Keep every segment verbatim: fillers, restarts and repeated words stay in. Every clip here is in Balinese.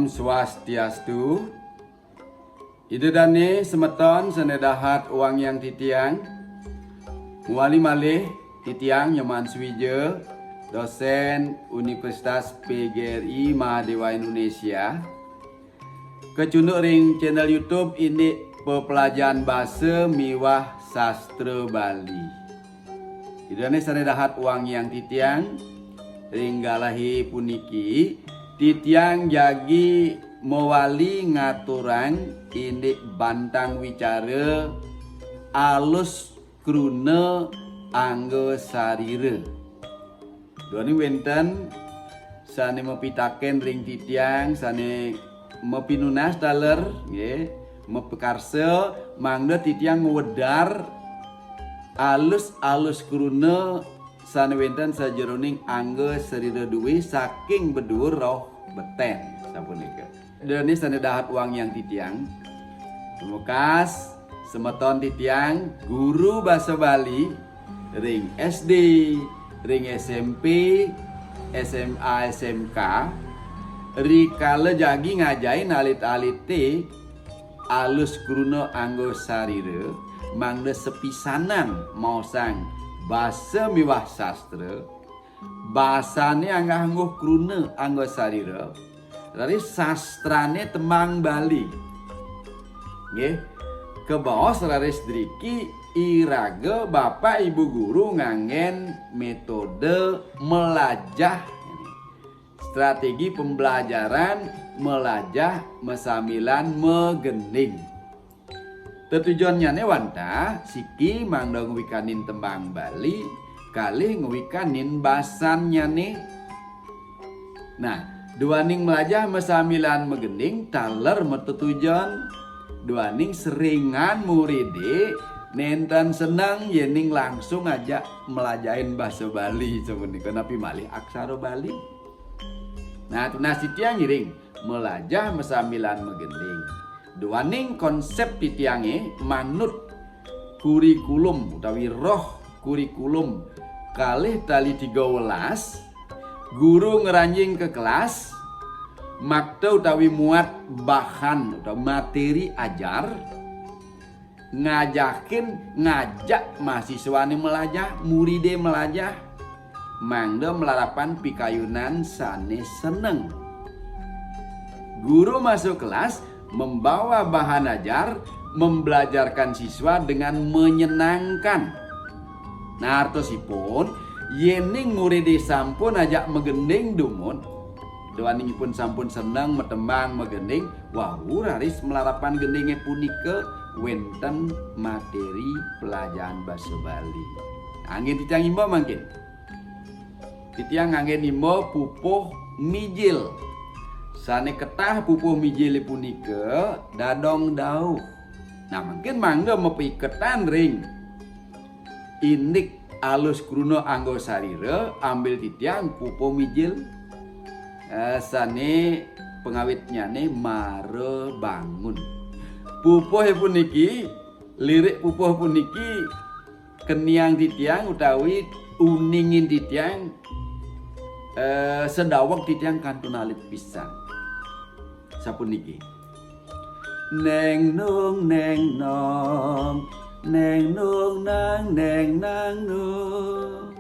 Swastiastu. Ida dane semeton sane dahat wangiang titiang. Muali malih titiang Nyoman Suwija, dosen Universitas P G R I Mahadewa Indonesia. Kecunduk ring channel YouTube indik pepelajaran basa miwah sastra Bali. Ida dane sane dahat wangiang titiang, ring galahe puniki titiang jagi mawali ngaturang indik bantang wicara alus kruna angga sarira. Duaning wenten sane mapitaken ring titiang, sane mapinunas taler, nggih, mapikarsa mangda titiang ngwedar alus-alus kruna sane wenten sajeroning angga sarira duwe saking beduur roh beten, sapunika. Ida dane sane dahat wangiang titiang. Tumukas semeton titiang guru basa Bali ring S D, ring S M P, S M A, S M K, rikala jagi ngajahin alit-alite alus kruna angga sarira, mangda sapisanan maosang basa miwah sastra, basane anggah-ungguh kruna angga sarira, raris sastrane tembang Bali. Nggih, kabaos raris driki iraga Bapak Ibu guru nganggen metode melajah. Strategi pembelajaran melajah masambilan magending. Tetujonnyane wantah, siki mangda ngwikanin tembang Bali, kalih ngwikanin basannyane. Nah, duaning melajah masambilan magending taler matetujon, duaning seringan muride nenten seneng yening langsung ajak melajahin basa Bali, sapunika napi malih aksara Bali. Nah, tunas titiang ngiring melajah masambilan magending. Duaning konsep titiange manut kurikulum utawi roh kurikulum kalih tali tiga welas, guru ngranjing ka kelas, makta utawi muat bahan utawi materi ajar, ngajakin, ngajak mahasiswane melajah, muride melajah, mangda malarapan pikayunan sane seneng. Guru masuk kelas, membawa bahan ajar, membelajarkan siswa dengan menyenangkan. Nah, artosipun, yening muride sampun ajak magending dumun, duaning ipun sampun seneng matembang magending, wau raris malarapan gendinge punika wenten materi pelajaran basa Bali. Anggen titiang imba mangkin. Titiang nganggen imba pupuh mijil. Sane ketah pupuh mijile punika dadong dauh. Nah, mangkin mangda mapaiketan ring indik alus kruna angga sarira, ambil titiang pupuh mijil, eh, sane pangawitnyane Mara Bangun. Pupuhe puniki, lirik pupuh puniki keniang titiang utawi uningin titiang, eh, sedaweg titiang kantun alit pisan. Sapuniki. Neng nong neng nong, neng nong nang neng nang nong.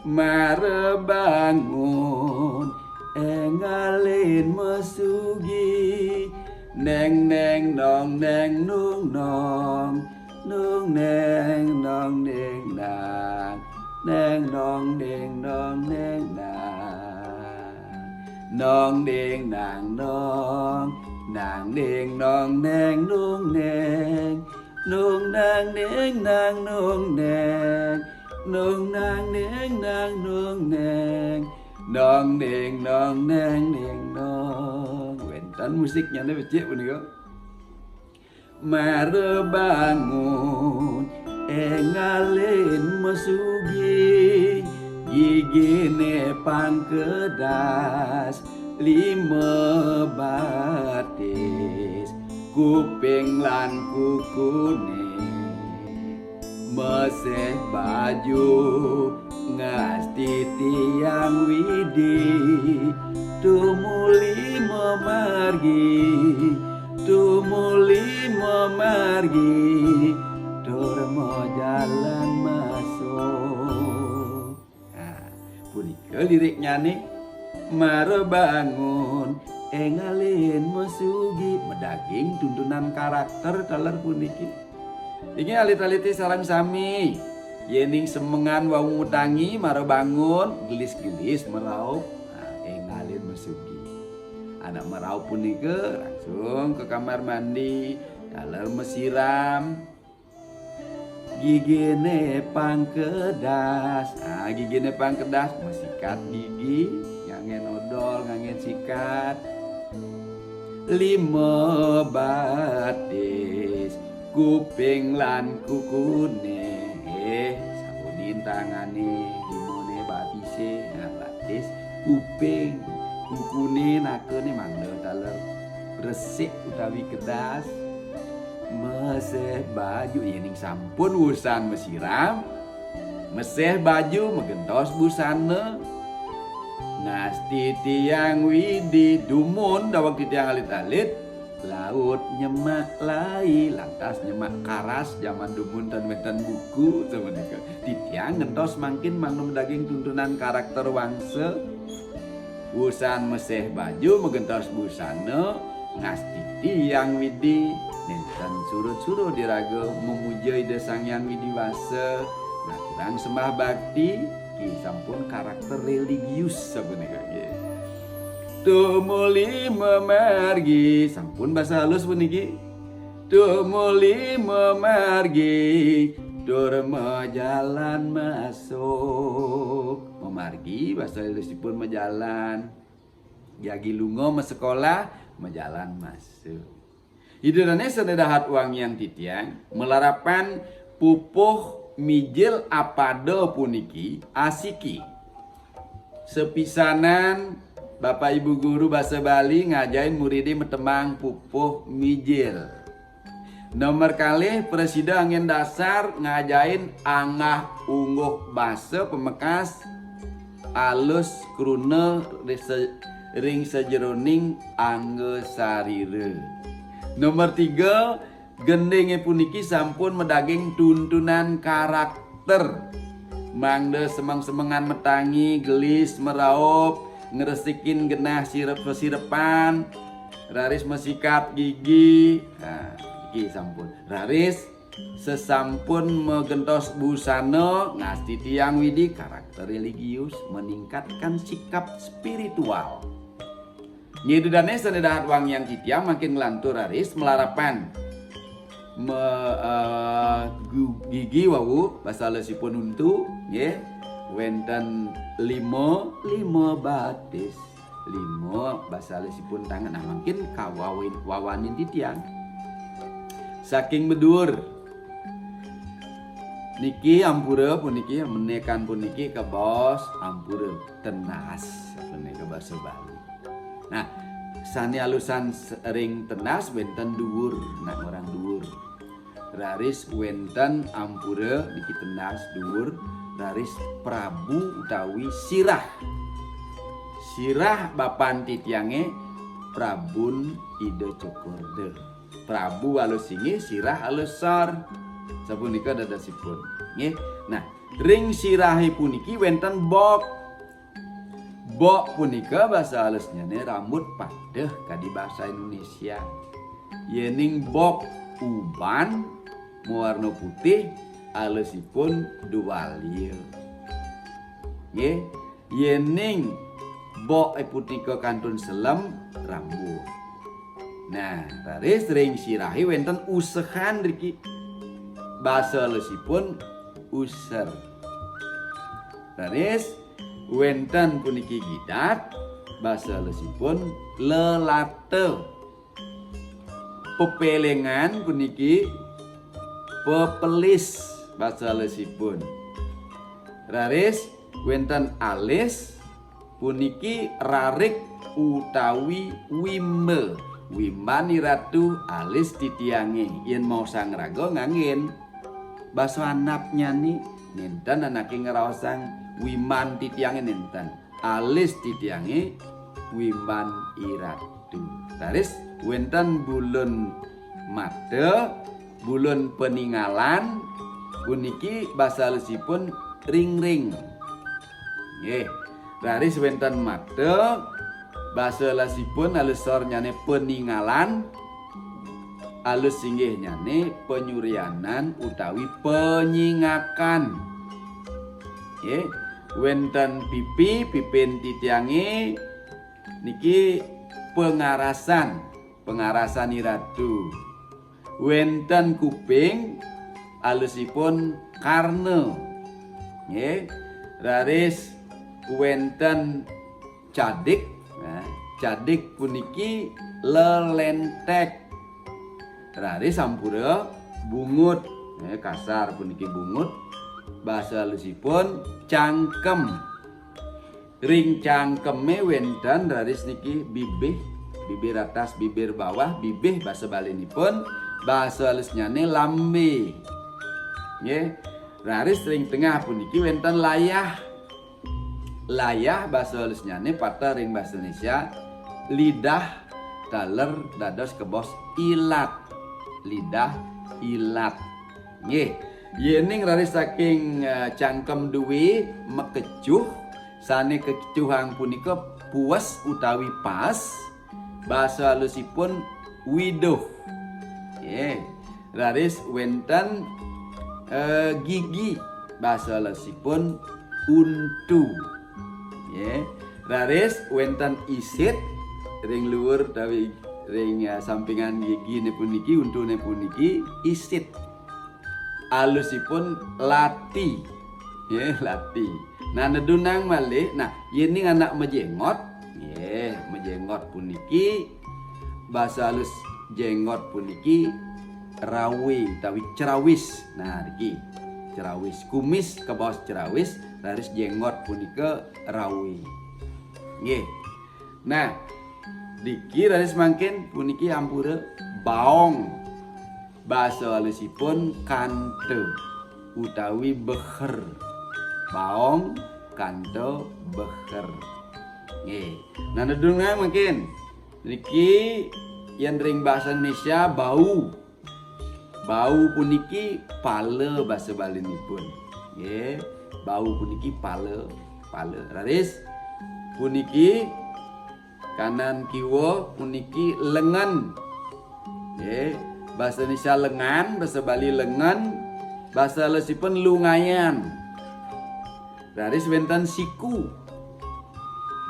Mara bangun, engalin masugi. Neng neng nong neng nong nong, nong neng nong neng nang, neng nong neng nong neng nang. Nong ding nang nong, nang ding nong neng nong neng, nong nang ding nang nong neng, nong nang ding nang nong neng, nong ding nong neng ding nong. Wenten musiknyane becik punika. Mara bangun, engalin masugi, gigine pang kedas, lima batis, kuping lan kukune, meseh baju, ngastiti Hyang Widi, Tumuli mamargi, tumuli mamargi, tur majalan masuk. Nah, punika liriknyane, mara bangun, engalin masugi, madaging tuntunan karakter taler puniki. Inggih alit-alite sareng sami, yening semengan wau ngutangi, mara bangun, gelis-gelis meraup, nah, engalin masugi. Anak meraup punika langsung ke kamar mandi, taler masiram. Gigine pangkedas, nah, gigine pangkedas, masikat gigi, nganggen odol, nganggen sikat. Lima batis, kuping lan kukune, eh, sabunin tangane, limane batise, nah, batis, kuping, kukune, nakane mangda taler resik utawi kedas. Meseh baju, yening sampun wusan masiram, meseh baju, magentos busana. Ngastiti Hyang Widi, dumun daweg titiang alit-alit, laut nyemak lai, lantas nyemak karas, jaman dumun ten wenten buku, sapunika. Titiang ngentos mangkin mangda madaging tuntunan karakter wangsa. Wusan meseh baju, magentos busana, ngastiti Hyang Widi, nenten surud-surud iraga mamuja Ida Sang Hyang Widi Wasa, ngaturang sembah bakti, nggih sampun karakter religius sapunika, nggih. Tumuli mamargi, sampun basa halus puniki. Tumuli mamargi, tur majalan masuk. Mamargi, basa halusipun majalan. Jagi lunga masekolah, majalan masuk. Ida dane sane dahat wangiang titiang, malarapan pupuh mijil apada puniki asiki. Sepisanan Bapak Ibu guru basa Bali ngajain muride matembang pupuh mijil. Nomor kalih, prasida anggen dasar ngajain anggah ungguh basa pamekas alus kruna risa-, ring sajeroning angga sarira. Nomor tiga, gendinge puniki sampun madaging tuntunan karakter. Mangda semeng-semengan matangi, gelis, meraup, ngresikin genah sirep-sesirepan, raris masikat gigi. Nah, iki sampun. Raris sesampun magentos busana, ngastiti Hyang Widi, karakter religius, meningkatkan sikap spiritual. Nggih, Ida dane sane dahat wangiang titiang mangkin nglantur raris malarapan me-, eh, gu-, gigi wau, basa halusipun untu, nggih. Wenten lima, lima batis. Lima, basa halusipun tangan. Nah, mangkin kawawin-, wawanin titiang. Saking meduur. Niki ampura puniki, menekan puniki kabaos ampura, tenas, punika basa Bali. Nah, sane alusan s-, ring tenas wenten duur, nak orang duur. Raris wenten ampura niki tenas duur, raris prabu utawi sirah. Sirah bapan titiange prabun Ida Cokorda. Prabu alus singgih, sirah alus sor. Sapunika dadosipun. Nggih. Nah, ring sirahe puniki wenten bok. Bok punika basa halusnyane rambut padeh kadi basa Indonesia. Yening bok uban mawarna putih, alusipun dualia. Nggih, yening bok punika kantun selem, rambut. Nah, raris ring sirahe wenten usehan riki. Basa halusipun user. Raris wenten puniki gidat, basa halusipun lelata. Pepelengan puniki pepelis, basa halusipun. Raris wenten alis, puniki rarik utawi wimba. Wimban iratu alis titiange. Yen maosang raga nganggen. Basa andapnyane nenten anake ngraosang wimban titiange nenten. Alis titiange wimban iratu. Raris wénten bulun mata, bulun paningalan, puniki basa alusipun ringring. Nggih. Raris wénten mata, basa alusipun alus sornyané paningalan, alus singgihnyané panyuryanan utawi panyingakan. Nggih. Wénten pipi, pipin titiangé niki pangarasan, pangarasan iratu. Wénten kuping, alusipun karna. Nggih. Raris wénten cadik. Nah, cadik puniki lelentek. Raris sampura bungut. Nggih, kasar puniki bungut. Basa alusipun cangkem. Ring cangkemé wénten raris niki bibih, bibir atas, bibir bawah, bibih basa Balinipun, basa alusnyané lambé. Nggih. Raris ring tengah puniki wénten layah. Layah basa alusnyané pateh ring basa Indonesia lidah, taler dados kebos ilat. Lidah, ilat. Nggih. Yéning raris saking, eh, cangkem duwé makecuh, sané kakecuhang punika puas utawi pas, basa alusipun widuh. Nggih. Raris wénten, eh, gigi, basa alusipun untu. Nggih. Raris wénten isit ring luhur utawi ring, eh, sampingan giginé puniki, untuné puniki isit. Alusipun lati. Nggih, lati. Nah, nedunang malih, nah, yéning anak majéngot, nggih, majéngot puniki, basa alus jéngot puniki rawé utawi crawis. Nah, niki crawis, kumis kabaos crawis, raris jéngot punika rawé. Nggih. Nah, niki raris mangkin puniki ampura baong. Basa alusipun kanta utawi beher. Baong, kanta, beher. Nggih. Nah, nedungan mangkin. Niki yén ring basa Indonesia bau. Bau puniki pala basa Balinipun. Nggih, bau puniki pala, pala. Raris puniki kanan kiwa puniki lengen. Nggih, basa Indonesia lengan, basa Bali lengen, basa alusipun lungayan. Raris wénten siku.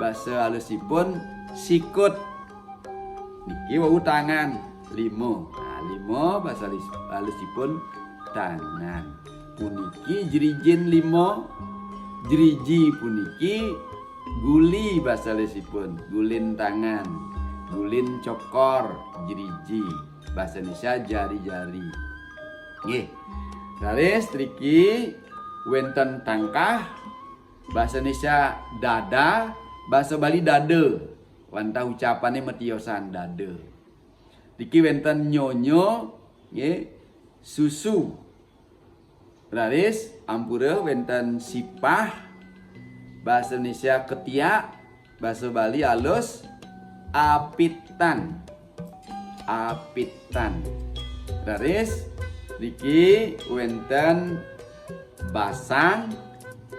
Basa alusipun sikut. Niki wau tangan, lima. Nah, lima basa alis-, alusipun tangan. Puniki jrijin lima. Jriji puniki guli basa alusipun, gulin tangan, gulin cokor, jriji. Basa Indonesia jari-jari. Nggih. Raris niki wénten tangkah, basa Indonesia dada, basa Bali dada. Wantah ucapané matiosan dada. Niki wénten nyonyo, nggih, susu. Raris ampura wénten sipah, basa Indonesia ketiak, basa Bali alus apitan. Apitan. Raris niki wénten basang,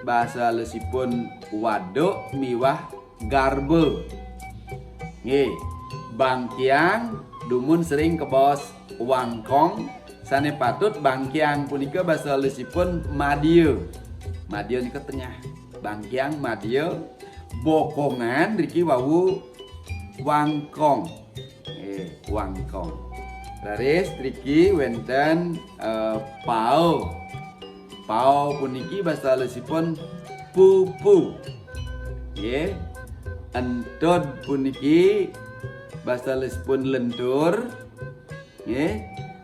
basa alusipun waduk miwah garba. Nggih, bangkiang dumun sering kabaos wangkong, sané patut bangkiang punika basa alusipun madia. Madia nika tengah. Bangkiang madia, bokongan niki wau wangkong. Nggih, wangkong. Raris niki wénten, eh, pao. Pao puniki basa alusipun pupu. Nggih. Entud puniki basa alusipun lentur. Nggih.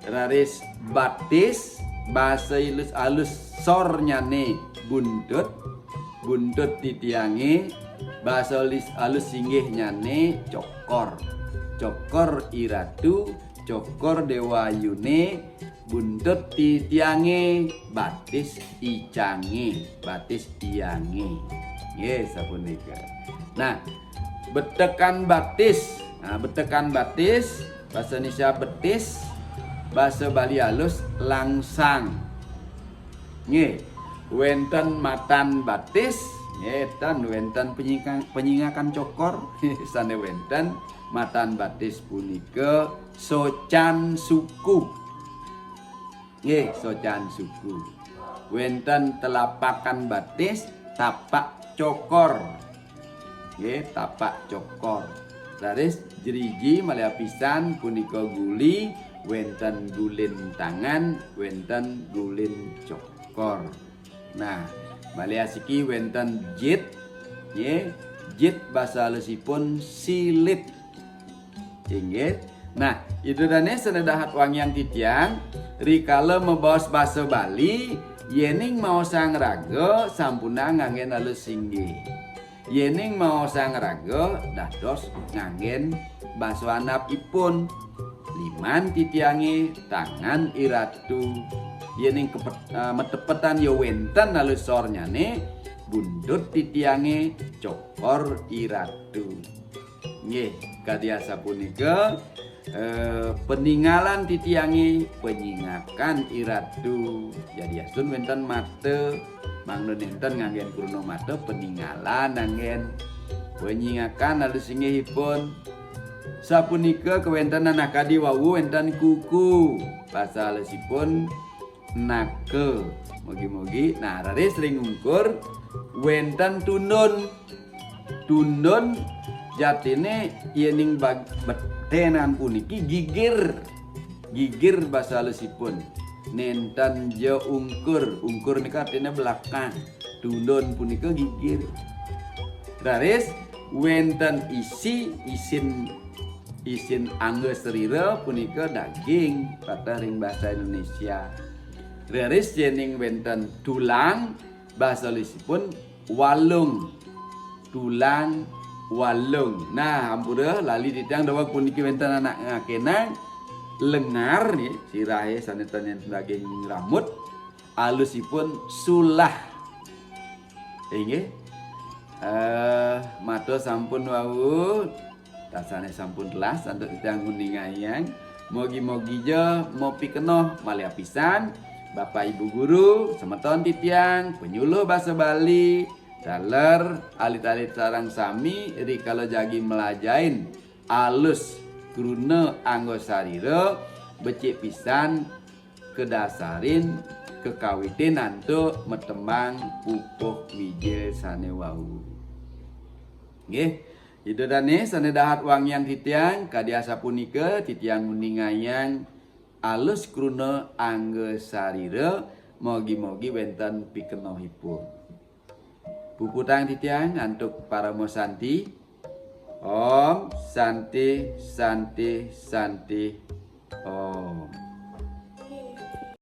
Raris batis, basa ilus alus sornyané buntut. Buntut titiangé, basa alis-, alus singgihnyané cokor. Cokor iratu, cokor déwayuné, buntut titiangé, batis icangé, batis iangé. Nggih, sapunika. Nah, Betekan batis. Nah, betekan batis, bahasa Indonesia betis, bahasa Bali halus langsang. Nggih, wenten matan batis, nggih, ten wenten penyingka-, penyingakan cokor, sane wenten matan batis punika socan suku. Nggih, socan suku. Wenten telapakan batis, tapak cokor. Nggih, tapak cokor. Raris jeriji malih apisan punika guli, wenten gulin tangan, wenten gulin cokor. Nah, malih asiki wenten jit, nggih, jit basa halusipun silit. Inggih. Nah, Ida dane sane dahat wangiang titiang, rikala mabaos basa Bali, yening maosang raga sampunang nganggen alus singgih. Yening maosang raga dados nganggen basa andapipun. Liman titiange, tangan iratu. Yening kepet-, eh, metepetan ya wenten alus sornyane, buntut titiange, cokor iratu. Nggih, kadi asapunika, eh, peningalan titiange, penyingakan iratu. Jadi asun wenten mata, mangda nenten nganggen kruna mata, peningalan anggen. Penyingakan alus singgihipun. Sapunika kawentenan akadi wau wenten kuku. Basa halusipun naka. Mugi-mugi, nah, raris ring ungkur wenten tundun. Tundun jatine yening bag-, betenan puniki gigir. Gigir basa halusipun. Nenten ja ungkur. Ungkur nika artine belakang. Tundun punika gigir. Raris wenten isi, isin, isin angga sarira punika daging, pateh ring basa Indonesia. Raris yening wenten tulang, basa halusipun walung. Tulang walung. Nah, ampura lali titiang daweg puniki wenten anak ngakenang lengar nggih, sirahe sane ten daging ramut, alusipun sulah. Inggih. Eh, mata sampun wau, rasane sampun telas antuk titiang nguningayang. Mogi-mogi ja mapikenoh malih apisan, Bapak Ibu Guru, semeton titiang, penyuluh basa Bali, taler alit-alit sareng sami rikala jagi mlajahin alus kruna angga sarira, becik pisan kadasarin kakawitin antuk matembang pupuh mijil sane wau. Nggih, Ida dane sane dahat wangiang titiang, kadi asapunika titiang nguningayang alus kruna angga sarira, mogi-mogi wenten pikenohipun. Puputang titiang antuk parama santi. Om Santi, Santi, Santi, Om.